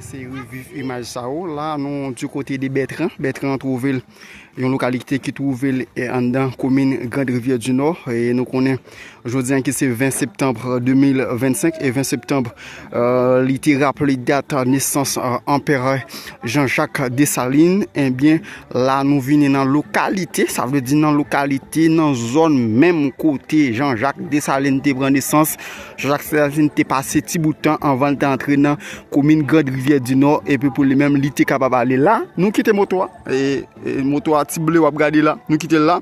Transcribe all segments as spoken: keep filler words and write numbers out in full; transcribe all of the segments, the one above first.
Se reviv imaj sa yo. La, nou di kote de Bètran. Bètran twouve l yon lokalite ki twouve l, eh, anndan komin Grand Rivière du Nord. E nou konnen jodi an ki se ven septanm de mil vennsenk, e ven septanm, eh, li te raple dat nesans, eh, Anperè Jean-Jacques Dessalines. Ebyen, la nou vini nan lokalite, sa vle di nan lokalite, nan zòn menm kote Jean-Jacques Dessalines te pran nesans. Jean-Jacques Dessalines te pase ti bout tan anvan l te antre nan komin Grand Rivière du Nord, epi pou li menm, li te kapab ale la. Nou kite moto a, e, e, moto a ti ble w ap gade la, nou kite l la.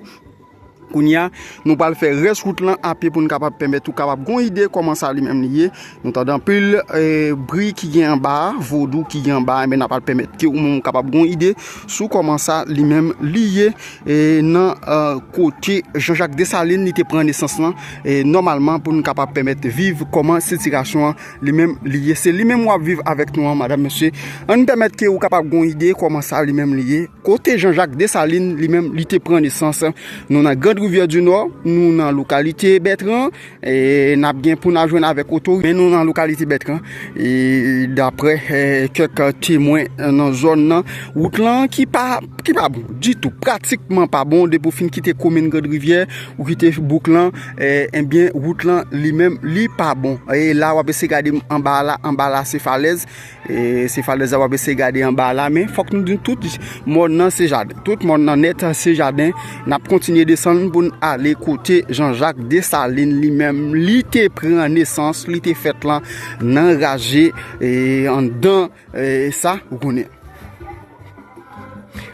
Kounye a, nou pral fè rès wout lan a pye pou n kapab pèmèt ou kapab gon ide kòman sa li menm li ye. Nou tande anpil, e, bri ki gen anba a, vodou ki gen anba a, men n ap pral pèmèt ke ou menm ou kapab gon ide sou kòman sa li menm li ye, e, nan, e, kote Jean-Jacques Dessalines li te pran nesans lan, e, nòmalman pou n kapab pèmèt viv kòman sitiyasyon an li menm li ye. Se li menm w ap viv avèk nou an, madanm, mesye. Ann pèmèt ke ou kapab gon ide kòman sa li menm li ye. Kote Jean-Jacques Dessalines li menm li te pran nesans. Nou nan Grand Rivière du Nord, nou nan lokalite Bètran, e n ap gen pou n al jwenn avèk otorite, men nou nan lokalite Bètran, e daprè, e, kèk temwen nan zòn nan, wout lan ki pa, ki pa bon ditou, pratikman pa bon, depi w fin kite komin Grand Rivière, ou kite bouk lan, e, ebyen, wout lan li menm, li pa bon. E la, w ap eseye gade anba la, anba la se falèz, e se falèz la w ap eseye gade anba la, men fòk nou di tout mòn nan se jaden. Tout mòn nan nèt se jaden. N ap kontinye desann pou n ale kote Jean-Jacques Dessalines li menm, li te pran nesans, li te fèt lan nan raje, e anndan, e sa, ou konnen.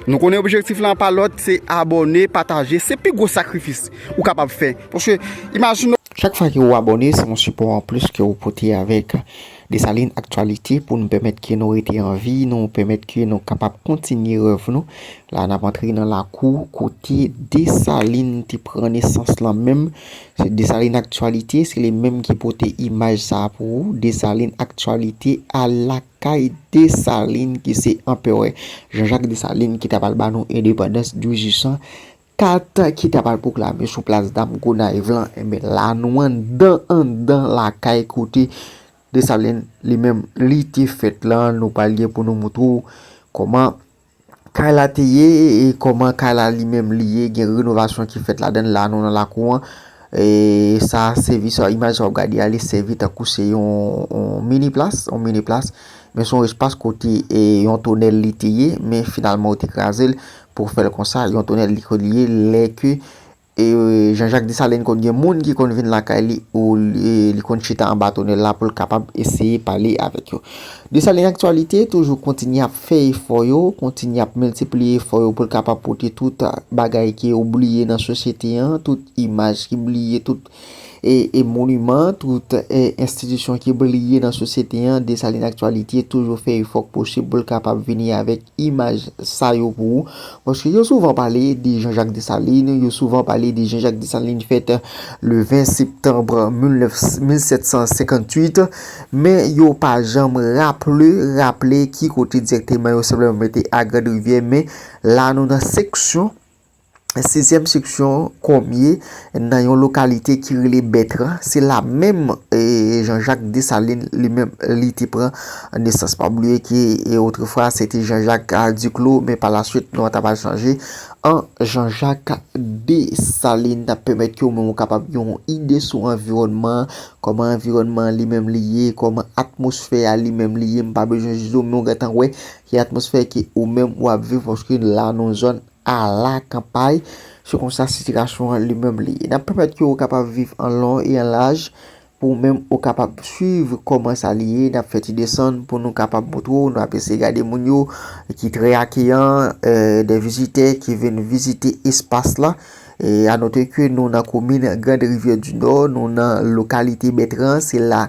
Nou konnen objektif lan pa lòt, se abòne, pataje, se pi gwo sakrifis ou kapab fè. Paske, imajine w. Chak fwa ke ou abòne, se yon sipò anplis ke ou pote avèk Desalin Aktyalite pou nou pèmèt ke nou rete an vi, nou pèmèt ke nou kapab kontinye rèv nou. La, n ap antre nan lakou kote Desalin te pran nesans lan menm. Se Desalin Aktyalite, se li menm ki pote imaj sa a pou ou. Desalin Aktyalite a lakay Desalin ki se Anperè Jean-Jacques Dessalines ki t ap al ba nou endepandans douz jan kat ki t ap al pwoklame sou plas Dam Gonayiv lan. Enben, la nou anndan, anndan lakay kote Desalin li menm li te fèt lan. Nou pral gen pou nou moutre w kòman kay la te ye e kòman kay la li menm li ye. Gen renovasyon ki fèt ladan l. La nou nan lakou an. E sa sèvi, sa imaj sa w ap gade a, li sèvi tankou se yon, yon mini plas, yon mini plas. Men se yon espas kote, e, yon tonèl li te ye, men finalman yo te kraze l pou fè l konsa. Yon tonèl li konn ye lè ke, e, Jean-Jacques Dessalines konn gen moun ki konn vin lakay li, ou li, li konn chita anba tonèl la pou l kapab eseye pale avèk yo. Desalin Aktyalite toujou kontinye ap fè efò yo, kontinye ap miltipliye efò yo pou l kapab pote tout bagay ki yo bliye nan sosyete an, tout imaj ki bliye, tout e, e moniman, tout, e, enstitisyon ki bliye nan sosyete an. Desalin Aktyalite toujou fè efò k posib pou l kapab vini avèk imaj sa yo pou ou. Paske yo souvan pale de Jean-Jacques Dessalines, yo souvan pale de Jean-Jacques Dessalines fèt le ven septanm mil nèf, mil sèt san senkantuit, men yo pa janm raple, raple ki kote dirèkteman yo senpleman mete a Grand Rivière, men la nou nan seksyon sizyèm seksyon Kòmye, nan yon lokalite ki rele Bètran. Se la menm, e, Jean-Jacques Dessalines li menm li te pran nesans. Pa bliye ke, e, otrefwa se te Jean-Jacques, a, Duclos, men pa la swit non an ta pral chanje an Jean-Jacques Dessalines. N ap pèmèt ke ou menm ou kapab gen yon ide sou anviwònman, kòman anviwònman an li menm li ye, kòman atmosfè a li menm li ye. M pa bezwen di w, men w gentan wè ki atmosfè ke ou menm w ap viv, paske la nou zòn a la kanpay. Se konsa sitiyasyon an li menm li ye. N ap pèmèt ke w kapab viv an lon e an laj, pou w menm ou kapab swiv kòman sa li ye. N ap fè ti desann pou nou kapab moutre w. Nou ap eseye gade moun yo ki trè akeyan, e, de vizitè ki vin vizite espas la. E, a note ke nou nan komin Grand Rivière du Nord, nou nan lokalite Bètran, se la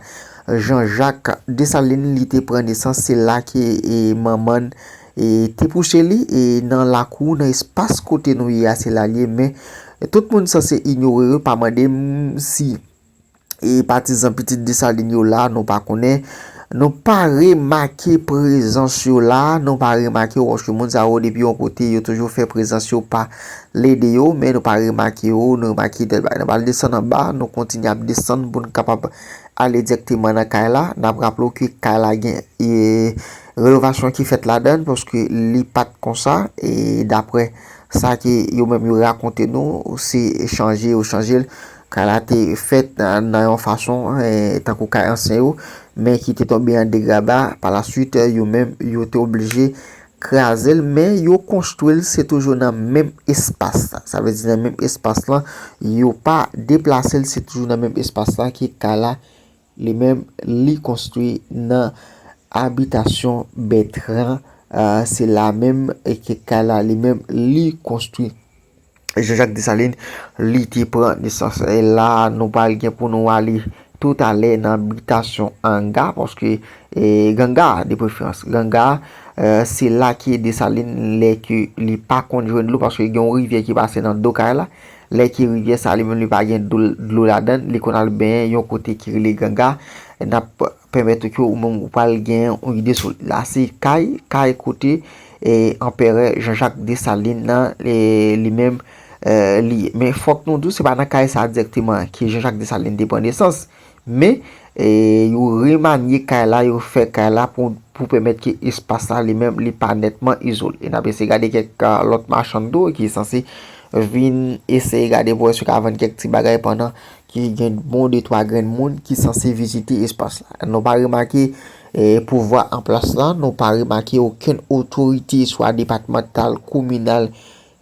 Jean-Jacques Dessalines li te pran nesans, se la ke, e, manman n, e, te pouse li, e, nan lakou, nan espas kote nou ye a, se la l ye, men tout moun sanse inyore yo, pa mande m si, e, patizan pitit Desalin yo la, nou pa konnen, nou pa remake prezans yo la, nou pa remake yo, paske moun sa yo depi yon kote, yo toujou fè prezans yo pa lede yo, men nou pa remake yo, nou remake tèl bagay. Nou pral desann anba, nou kontinye ap desann pou n kapab ale dirèkteman nan kay la. N ap raple w ke kay la gen, e, renovasyon ki fèt ladan l, paske li pa t konsa, e daprè sa ke yo menm yo rakonte nou, se chanje yo chanje l. Kay la te fèt nan, nan yon fason, e, tankou kay ansyen yo, men ki te tonbe an degraba. Pa la swit, yo menm, yo te oblije kraze l, men yo konstwi l, se toujou nan menm espas la. Sa vle di nan menm espas lan, yo pa deplase l, se toujou nan menm espas la ke kay la, li menm, li konstwi nan abitasyon Bètran. Ah, se la menm, e ke kay la, li menm, li konstwi. Jean-Jacques Dessalines, li te pran nesans. E la, nou pral gen pou nou ale toutalè nan bitasyon Anga, paske, e, Ganga, de preferans. Ganga, e, se la ke Dessalines, lè ke li pa konn jwenn dlo, paske gen yon rivyè ki pase nan do kay la. Lè ke rivyè sa, li menm, li pa gen dlo, dlo ladan l, li konn al benyen yon kote ki rele Ganga. N ap pèmèt ou ke ou menm ou pral gen yon ide sou li. La, se kay, kay kote, e, Anperè Jean-Jacques Dessalines nan, e, li menm, e, li ye. Men fòk nou di w, se pa nan kay sa a dirèkteman ke Jean-Jacques Dessalines te pran nesans. Men, e, yo remanye kay la, yo fè kay la pou, pou pèmèt ke espas la li menm, li pa nètman izole. E n ap eseye gade kèk, a, lòt machann tou ki sanse vin eseye gade pou wè si yo ka vann kèk ti bagay pandan ki gen bon de twa grenn moun ki sanse vizite espas la. Nou pa remake, e, pouvwa an plas la, nou pa remake okenn otorite, swa depatmantal, kominal,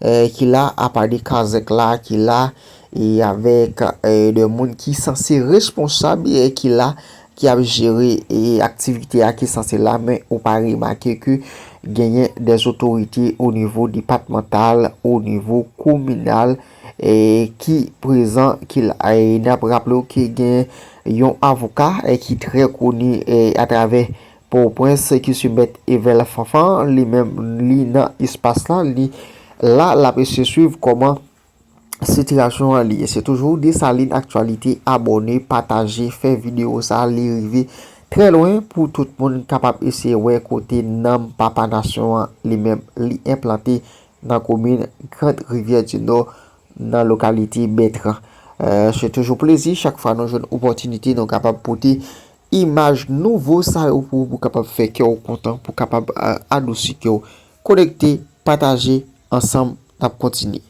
e, ki la, apa de Kazèk la ki la, e avèk, e, de moun ki sanse responsab, e, ki la, ki ap jere, e, aktivite a ki sanse la, men ou pa remake ke genyen de otorite o nivo depatmantal, o nivo kominal, e, ki prezan, ki la. E n ap raple w ke gen yon avoka, e, ki trè koni, e, atravè Pòtoprens, ki se Mèt Evel Fanfan, li menm, li nan espas la, li la, l ap eseye swiv kòman sitiyasyon an li ye. Se toujou Desalin Aktyalite, abòne, pataje, fè videyo sa li rive trè lwen pou tout moun kapab eseye wè kote nanm papa nasyon an li menm li enplante nan komin Grand Rivière du Nord, nan lokalite Bètran. E, se toujou plezi chak fwa nou jwenn opòtinite nou kapab pote imaj nouvo sa yo pou ou, pou kapab fè kè w kontan, pou kapab, e, adousi kè w. Konekte, pataje, ansanm n ap kontinye.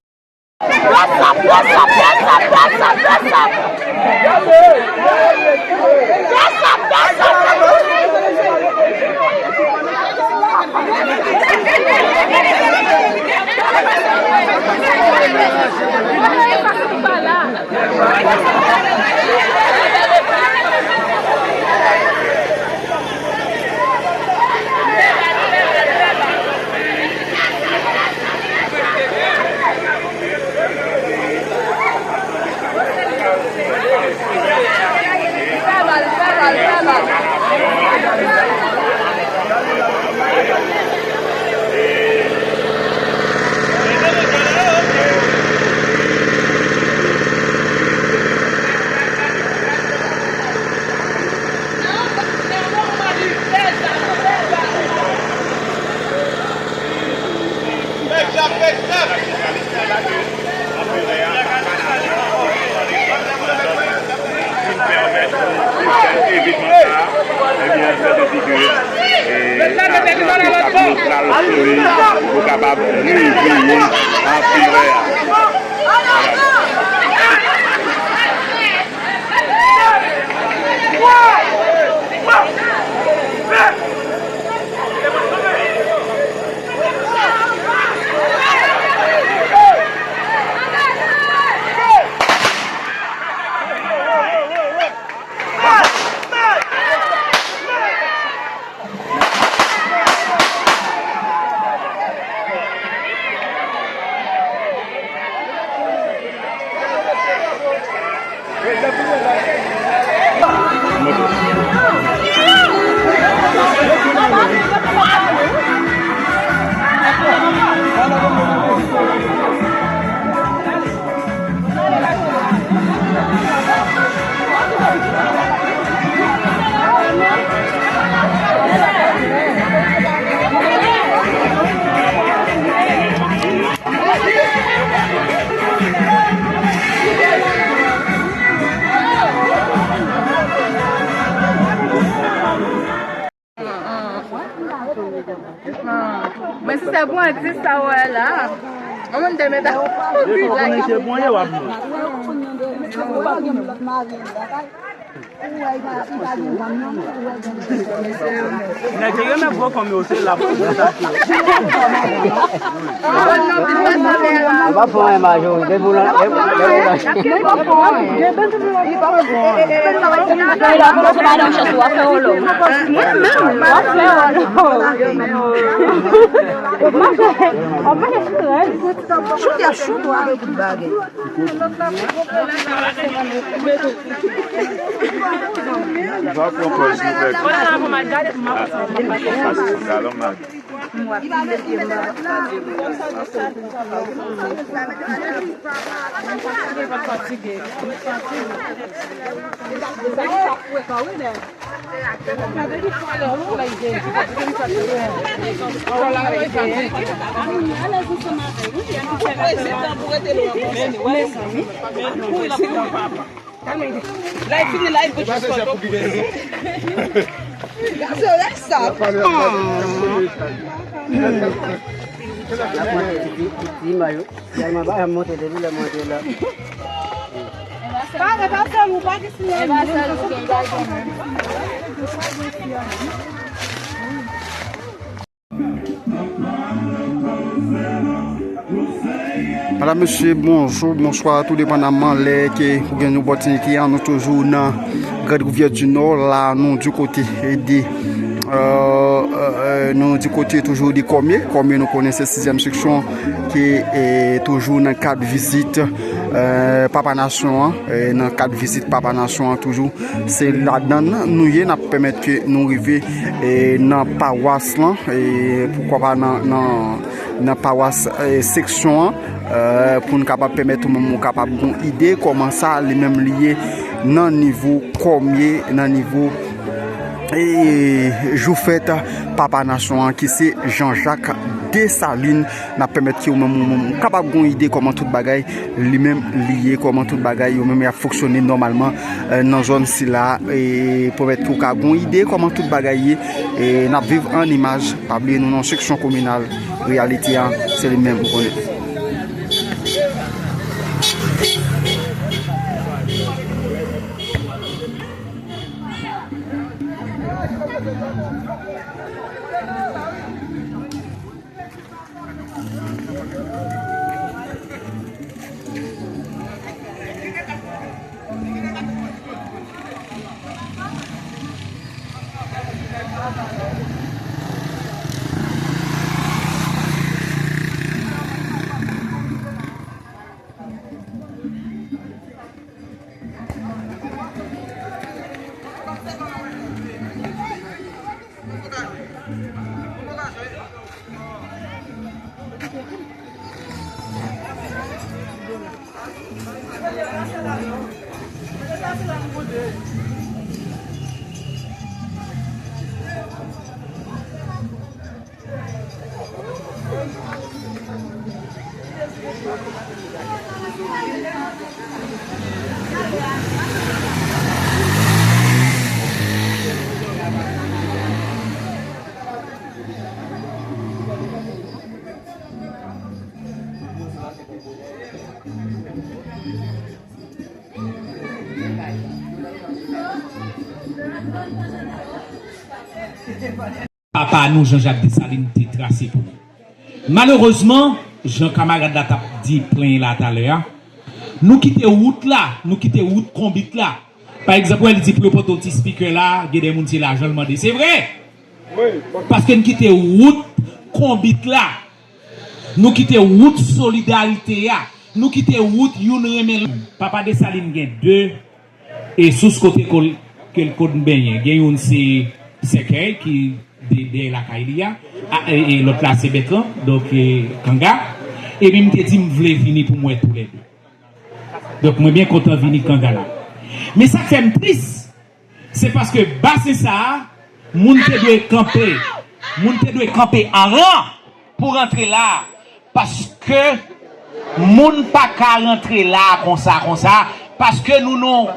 Pou pèmèt nou fè evènman sa a, ebyen, fè de figi, e, lajan ke sa nou pral sou li pou kapab reveye anperè a. Men si se pou an ti sa w wè la, yon moun te met a. Depi w konnen se pou an ye w ap jwe. Nèg yo renmen gwo kòm yo, se la pou yo sa. Yo pa fè anyen majorite pou lan. Choute ap choute avèk tout bagay. Va pran pòz nou fè. Pase sou galon, mari. Madam, mesye, bonjou, bonswa, tou depandaman lè ke ou gen opòtinite an, nou toujou nan Grande Rivière du Nord, la nou di kote de, euh, euh, euh, nou di kote toujou de Kòmye. Kòmye nou konnen se sizyèm seksyon ki, eh, toujou nan kad vizit, euh, Papa Nasyon an, eh, nan kad vizit Papa Nasyon an toujou. Se ladan l nou ye, n ap pèmèt ke nou rive, eh, nan pawas lan, eh, poukwa pa nan, nan, nan pawas, eh, seksyon an, eh, pou n kapab pèmèt ou menm ou kapab gon ide kòman sa li menm li ye nan nivo Kòmye, nan nivo, eh, jou fèt Papa Nasyon an ki se Jean Jacques Dessalines. N ap pèmèt ke ou menm ou menm ou kapab gon ide kòman tout bagay li menm li ye, kòman tout bagay yo menm y ap fonksyone nòmalman, eh, nan zòn sila, e pèmèt ke ou ka gon ide kòman tout bagay ye, e n ap viv an imaj. Pa bliye nou nan seksyon kominal, reyalite a, se li menm ou konnen. Papa nou, Jean Jacques Dessalines, te trase pou nou. Malerezman, jan kamarad la t ap di plenyen la talè a, nou kite wout la, nou kite wout konbit la. Pa egzanp, wè, li di pou yo pote yon ti speaker la, gen de moun se lajan l mande. Se vre! Paske n kite wout konbit la. Nou kite wout solidarite a. Nou kite wout youn renmen lòt. Papa Desalin gen de e sous kote ke l konn benyen. Gen youn se sèkèy ki de, dèyè lakay li a, a, e, e lòt la se Bètran, donk, e, Kanga. Epi m te di m vle vini pou m wè toulède. Donk, mwen byen kontan vini Kanga la. Men sa k fè m tris, se paske basen sa a, moun te dwe kanpe, moun te dwe kanpe an ran pou rantre la a, paske moun pa ka rantre la a konsa, konsa, paske nou, nou.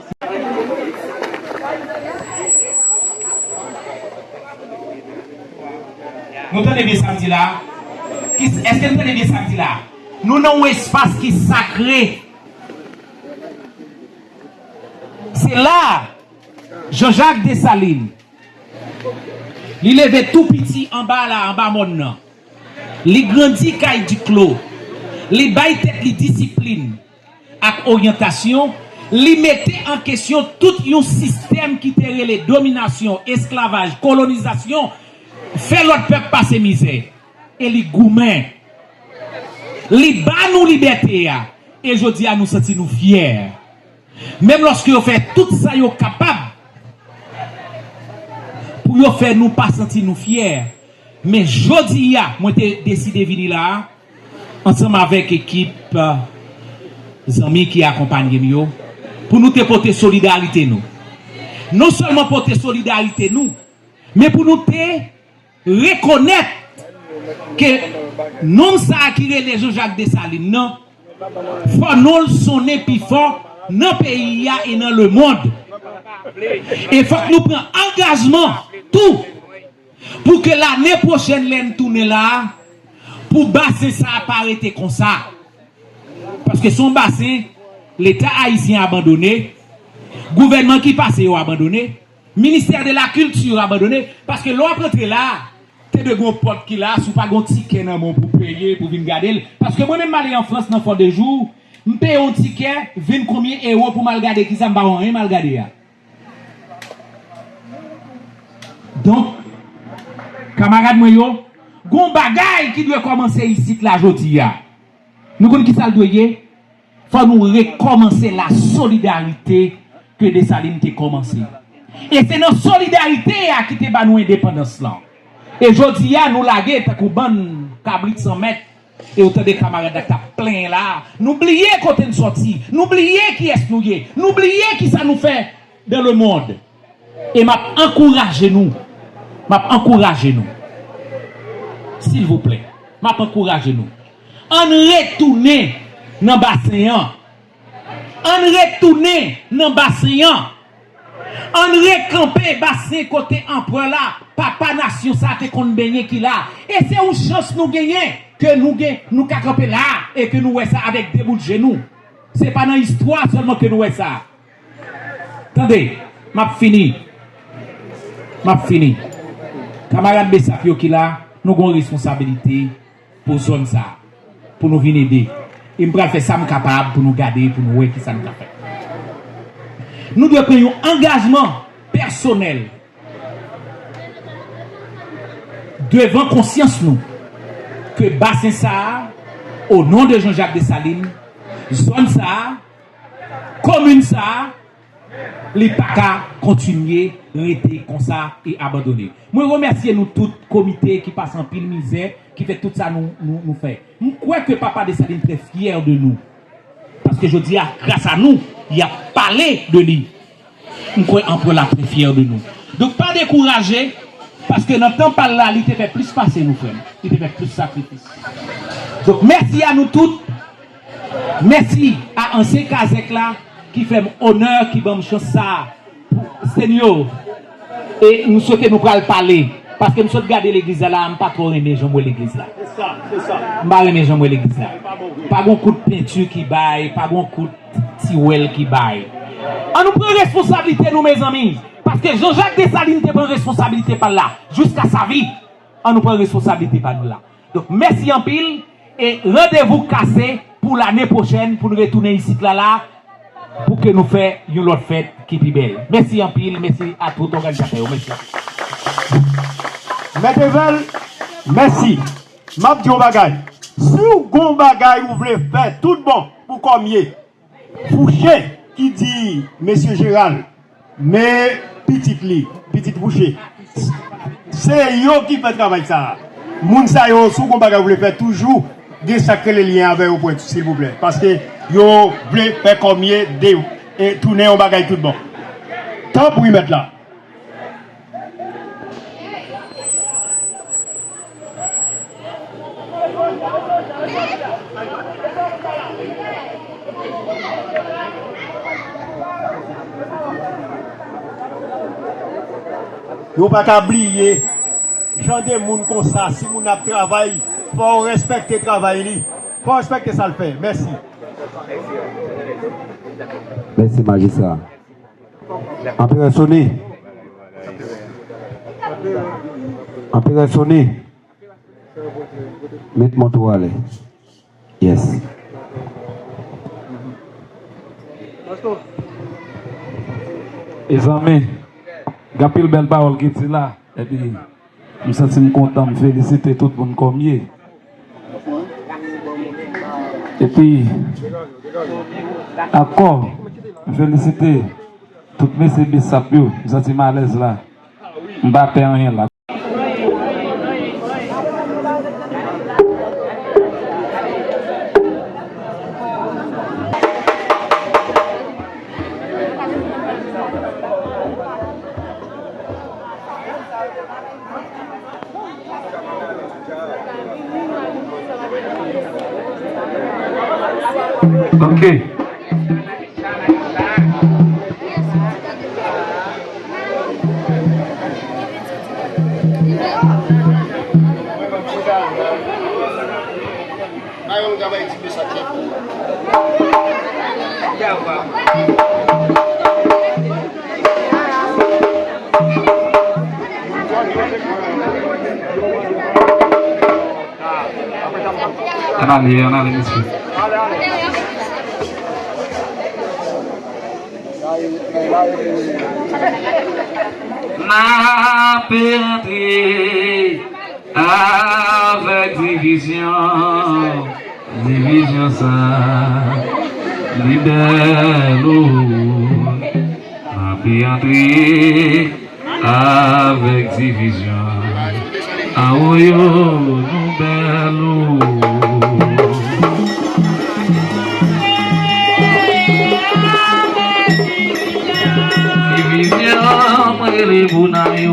Nou tande byen sa m di la? Ki, èske n tande byen sa m di la? Nou nan yon espas ki sakre. Se la Jean-Jacques Dessalines, li leve tou piti anba la, anba mòn nan. Li grandi kay Duclos. Li bay tèt li disiplin ak oryantasyon. Li mete an kesyon tout yon sistèm ki te rele dominasyon, esklavaj, kolonizasyon, fè lòt pèp pase mizè. E li goumen. Li ba nou libète a. E jodi a, nou santi nou fyè. Menm lòske yo fè tout sa yo kapab pou yo fè nou pa santi nou fyè. Men jodi a, mwen te deside vini la a, ansanm avèk ekip, eh, zanmi ki akonpanye m yo, pou nou te pote solidarite nou. Non sèlman pote solidarite nou, men pou nou te rekonèt ke nonm sa a ki rele Jean-Jacques Dessalines nan, fò non l sonnen pi fò nan peyi a e nan lemonn. E fòk nou pran angajman tou pou ke lane pwochèn, lè n tounen la a, pou basen sa a pa rete konsa. Paske se yon basen Leta ayisyen abandone, gouvènman ki pase yo abandone, Ministère de la Culture abandone, paske lè w ap rantre la a, te dwe gen yon pòt ki la a, si w pa gen yon tikè nan men w pou peye, pou vin gade l. Paske mwen menm, m ale an Frans nan Four Deux Jours, m peye yon tikè, vin konbyen ewo pou m al gade kisa, m pa wè anyen m al gade a. Donk, kamarad mwen yo, gon bagay ki dwe kòmanse isit la jodi a. Nou konn kisa l dwe ye? Fò nou rekòmanse la solidarite ke Desalin te kòmanse. E se nan solidarite a ki te ba nou endepandans lan. E jodi a, nou lage tankou bann kabrit san mèt, e w tande kamarad la k t ap plenyen la a. Nou bliye kote n sòti, nou bliye kiyès nou ye, nou bliye kisa nou fè dans le monde. E m ap ankouraje nou, m ap ankouraje nou, silvouplè, m ap ankouraje nou, ann retounen nan basen an, ann retounen nan basen an, ann rekanpe basen kote anperè la, papa nasyon sa te konn benyen ki la. E se yon chans nou genyen, ke nou gen, nou ka kanpe la, e ke nou wè sa avèk de bout je nou. Se pa nan istwa sèlman ke nou wè sa. Tande, m ap fini. M ap fini. Kamarad Besap yo ki la, nou gon responsabilite pou zòn sa a, pou nou vin ede. E m pral fè sa m kapab pou nou gade, pou nou wè kisa nou ka fè. Nou dwe pran yon angajman pèsonèl devan konsyans nou ke basen sa a, o non de Jean-Jacques Dessalines, zòn sa a, komin sa a, li pa ka kontinye rete konsa e abandone. Mwen remèsye nou tout, komite ki pase anpil mizè, ki fè tout sa nou, nou, nou fè. M kwè ke papa Desalin trè fyè de nou. Paske jodi a, gras a nou, y ap pale de li. M kwè anperè la trè fyè de nou. Donk, pa dekouraje, paske nan tan pa l la, li te fè plis pase nou, frè m. Li te fè plis sakrifis. Donk, mèsi a nou tout. Mèsi a ansyen kazèk la ki fè m onè, ki ban m chans sa a. Pou, Senyè, e m swete nou pral pale. Paske m sot gade legliz la, la, m pa twò renmen jan m wè legliz la. M pa renmen jan m wè legliz la. Pa gon kout penti ki bay, pa gon kout tiwèl ki bay. Ann nou pran responsablite nou, mezanmi. Paske Jean-Jacques Dessalines te pran responsablite pa l la, jiska sa vi. Ann nou pran responsablite pa nou la. Donk, mèsi anpil e randevou kase pou lane pwochèn pou n retounen isit la, la, pou ke nou fè yon lòt fèt ki pi bèl. Mèsi anpil, mèsi a tout òganizatè yo. Mèsi. Mèt Evel, mèsi. M ap di yon bagay. Si w gon bagay ou vle fè tout bon pou kòmye, Fouché ki di mesye Jeral, men pitit li, pitit Fouché, se yo ki fè travay sa a. Moun sa yo, si w gon bagay ou vle fè, toujou gen sa k rele lyen avè yo, pwent, silvouplè. Paske yo vle fè kòmye de, e tounen yon bagay tout bon. Tanpri, mèt la. Yo pa ka bliye Jan de moun konsa, si moun ap travay, fò w respekte travay li. Fò w respekte sa l fè. Mèsi. Mèsi, majistra. Anperè Sony. Anperè Sony. Met mont ou ale. Yes. Mezanmi, gen anpil bèl pawòl ki di la, epi m santi m kontan, m felisite tout moun kòm ye. Epi, ankò, m felisite tout mesye Besap yo, m santi m alèz la. M pa pè anyen la. Ok. Ann ale, ann ale, mesye. N ape antre avèk divizyon. Divizyon sa, li bèl o. N ape antre avèk divizyon. Awoyo, nou bèl o. Divizyon, mwen rele Bonay o.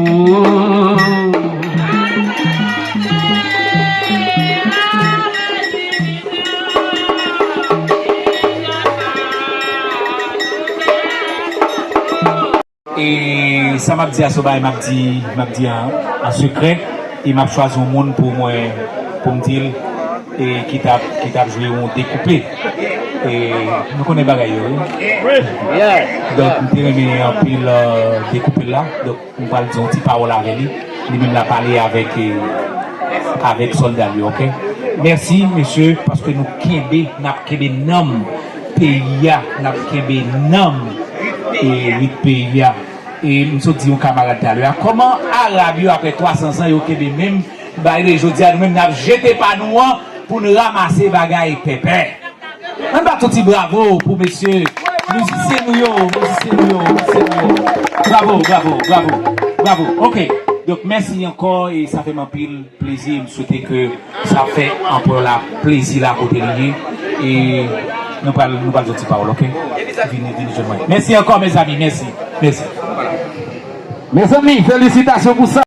E sa m ap di a se yon bagay m ap di, m ap di an, an sekrè, e m ap chwazi yon moun pou mwen, pou m di l, e ki t ap, ki t ap jwe yon dekoupe. E nou konnen bagay yo, wi. Donk, m te renmen anpil dekoupe l la. Donk, m pral di yon ti pawòl avè li. Li menm l a pale avèk, avèk sòlda l yo, ok? Mèsi, mesye, paske nou kenbe, n ap kenbe nanm peyi a, n ap kenbe nanm e rit peyi a. E m sot di yon kamarad talè a, kòman Arab yo, apre twa san zan, yo kenbe menm bagay? Jodi a, nou menm, n ap jete pa nou an pou n ranmase bagay pèpè. Ann bat yon ti bravo pou mesye mizisyen nou yo, mizisyen nou yo, mizisyen nou yo. Bravo, bravo, bravo, bravo. Ok. Donk, mèsi ankò e sa fè m anpil plezi. M swete ke sa fè anplwa la plezi la kote li ye. E nou pral, nou pral di yon ti pawòl, ok? Vini, vini jwenn mwen. Mèsi ankò, mezanmi, mèsi. Mèsi. Mezanmi, felisitasyon pou sa.